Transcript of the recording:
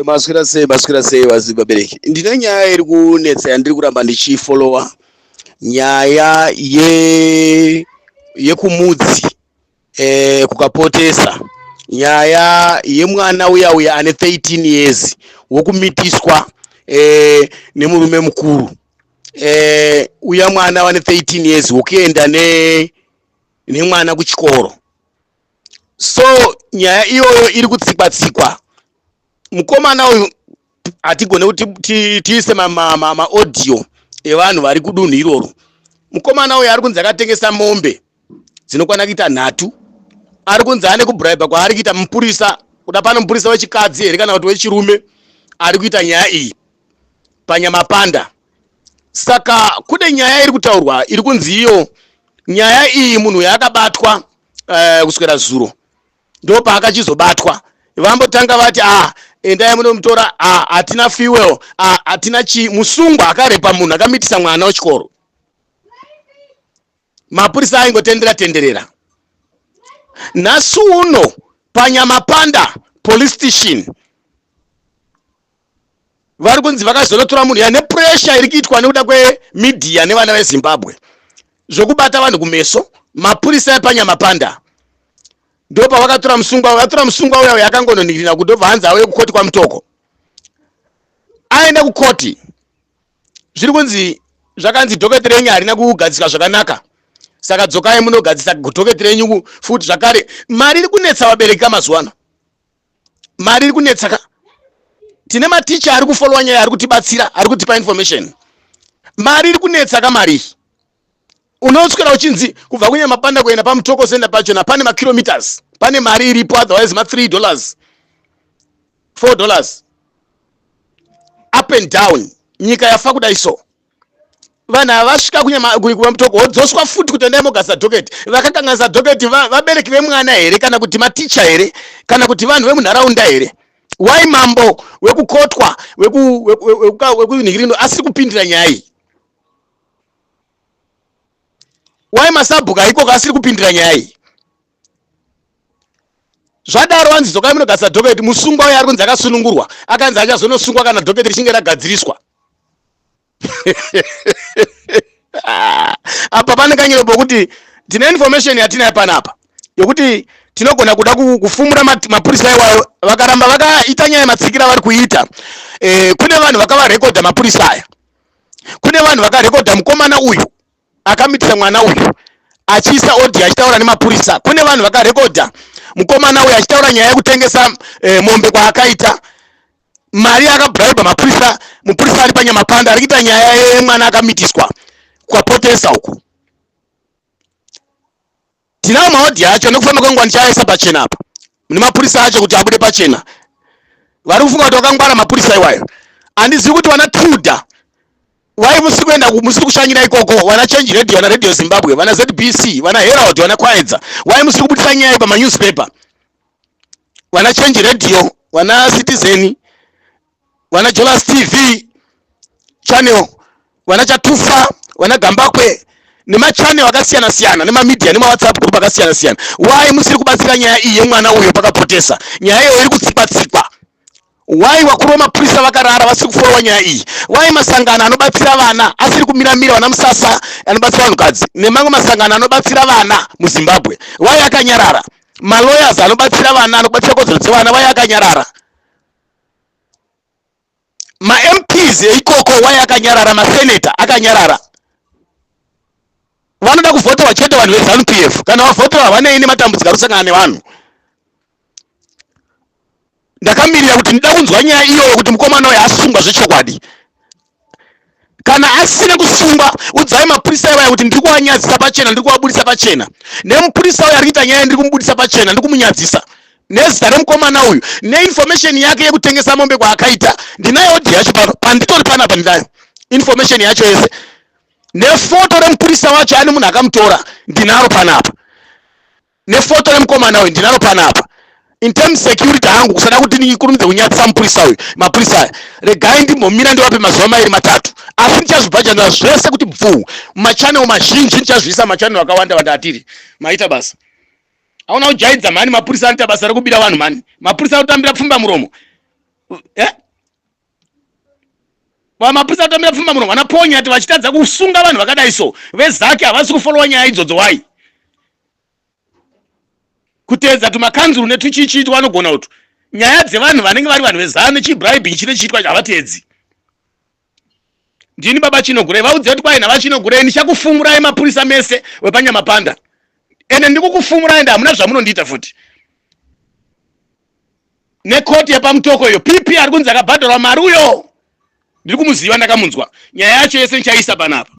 Maswera sei, maswera sei vabereki. Ndine nyaya iri kunetsa yandiri kuramba ndichifolowa, nyaya ye yekumudzi kukapotesa, nyaya yemwana uya uya ane 13 years wokumitiswa nemurume mukuru, uya mwana wane 13 years wokuenda nemwana kuchikoro. So nyaya iyoyo iri kutsikwa tsikwa. Mukomana uyu hatigone kuti tiise maaudio evanhu vari kudunhu iroro. Mukomana uyu ari kunzi akatengesa mombe dzinokwana kuita 3. Ari kunzi ane kubraiba kwaari kuita mupurisa, kuda pano mupurisa wechikadzi here kana kuti wechirume ari kuita nyaya iyi paNyamapanda. Saka kune nyaya iri kutaurwa iri kunzi iyo nyaya iyi munhu yaakabatwa kuswera zuro ndopaakachizobatwa. Vambotanga vati endai munomutora, hatina fuel, hatina chii. Musungwa akarepa munhu, akamitisa mwana wechikoro, mapurisa aingotendera tenderera. Nhasi uno paNyamapanda police station vari kunzi vakazonotora munhu ya nepressure iri kuitwa nekuda kwemedia nevana veZimbabwe zvokubata vanhu kumeso. Mapurisa epaNyamapanda ndopavakatora musungwa, vakatora musungwa uya uya akangononingirira kundobva hanzi auye kukoti kwaMutoko. Aenda kukoti, zviri kunzi zvakanzi docket renyu harina kugadziswa zvakanaka, saka dzokai munogadzisa docket renyu futi zvakare. Mari iri kunetsa vabereki kamazuva ano, mari iri kunetsa ka. Tine maticha ari kufolowa nyaya, ari kutibatsira, ari kutipa information. Mari iri kunetsa ka. Mari iyi unoswera uchinzi kubva kuNyamapanda kuenda paMutoko center pachona pane makilometers, pane mari iripo, otherwise ma3 dollars, 4 dollars up and down. Nyika yafa kudai. So vanhu ava vasvika kuMutoko, wodzoswa futi kuti endai mogadzisa docket. Vakakanganisa docket vabereki vemwana here, kana kuti maticha here, kana kuti vanhu vemunharaunda here? Wai mambo wekukotwa wekunhingirino asiri kupindira nyaya iyi? Wai masabhuku ikoko asiri kupindira nyaya iyi? Zvadaro vanzi dzokai munogadzisa docket. Musungwa uyo ari kunzi akasunungurwa, akanzi achazonosungwa kana docket richinge ragadziriswa. Apa pane kanyero pokuti tine information yatinayo panapa yokuti tinogona kuda kufumura mapurisa iwayo vakaramba vakaita nyaya matsikira vari kuita. Kune vanhu vakavarekodha mapurisa aya, kune vanhu vakarekodha mukomana uyu akamitisa mwana uyu achiisa audio achitaura nemapurisa. Kune vanhu vakarekodha mukomana uyu achitaura nyaya yekutengesa mombe kwaakaita, mari yakabraiba mapurisa. Mupurisa ari paNyamapanda ari kuita nyaya yemwana akamitiswa kwapotesa uku. Tinawo maaudio acho, nekufamba kwenguva ndichaisa pachena apa nemapurisa acho kuti abude pachena. Vari kufunga kuti vakangwara mapurisa iwayo. Handizivi kuti vana Tilda wai musiri kuenda, musiri kushanyira ikoko, vana Change Radio, vana Radio Zimbabwe, vana ZBC, vana Herald, vana Kwaedza, wai musiri kubudisa nyaya pamanewspaper? Vana Change Radio, vana Citizen, vana Jolas TV channel, vana Chatufa, vana Gambakwe nemachannel akasiyana siyana, nemamedia, nemaWhatsApp group akasiyana siyana, wai musiri kubatsira nyaya iyi yemwana uyo pakapotesa? Nyaya iyoyo iri kutsikwa tsikwa. Wai vakuru vamapurisa vakarara vasiri kuforowa nyaya iyi? Wai masangano anobatsira vana asiri kumiramira, vana Musasa anobatsira vanhukadzi nemamwe masangano anobatsira vana muZimbabwe, wai akanyarara? Malawyers anobatsira vana, anobatsira kodzero dzevana, wai akanyarara? MaMPs eikoko wai akanyarara? Maseneta akanyarara. Vanoda kuvhoterwa chete vanhu veZANU PF. Kana vavhoterwa havanei nematambudziko ari kusangana nevanhu. Ndakamirira kuti ndida kunzwa nyaya iyoyo kuti mukomana uyo asungwa zvechokwadi. Kana asina kusungwa, udzai mapurisa ivaya kuti ndiri kuvanyadzisa pachena, ndiri kuvabudisa pachena. Nemupurisa uyo ari kuita nyaya, ndiri kumubudisa pachena, ndiri kumunyadzisa nezita remukomana uyu neinformation yake yekutengesa mombe kwaakaita. Ndinayo audio yacho pano panditori panapa, ndinayo information yacho yese nefoto remupurisa wacho ane munhu akamutora, ndinaro panapa, nefoto remukomana uyu ndinaro panapa. In terms security hangu kusada kuti ndikurumidze kunyadzisa mupurisa uyu, mapurisa aya, regai ndimbomira ndivape mazuva 2 3, asi ndichazvibhajanira zvese kuti bvuu mumachannel mazhinji, ndichazviisa mumachannel akawanda wanda atiri. Maita basa. Hauna kujaidza mhani. Mapurisa anoita basa rekubira vanhu mhani. Mapurisa anotambira pfumba muromo. Eh? Vamapurisa vatamira pfumba muno vana Ponyati vachitadza kusunga vanhu vakadai so. Vezake havasi kufolowa nyaya idzodzo why? Kuteedza tumakanzuru netuchichi twanogona utu. Nyaya dzevanhu vanenge vari vanhu vezanu nechibribing chine chiitwa havateedzi. Ndini baba Chinogurei, vaudze kuti kwai navaChinogurei ndichakufumurai mapurisa mese wepanyamapanda. Ende ndikukufumurai ende hamuna zvamunondiita futi. Nekoti yepamutoko iyo PP ari kunzi akabhadharwa mari uyo. Ndiri kumuziva ndakamunzwa. Nyaya yacho yese ndichaisa panapa.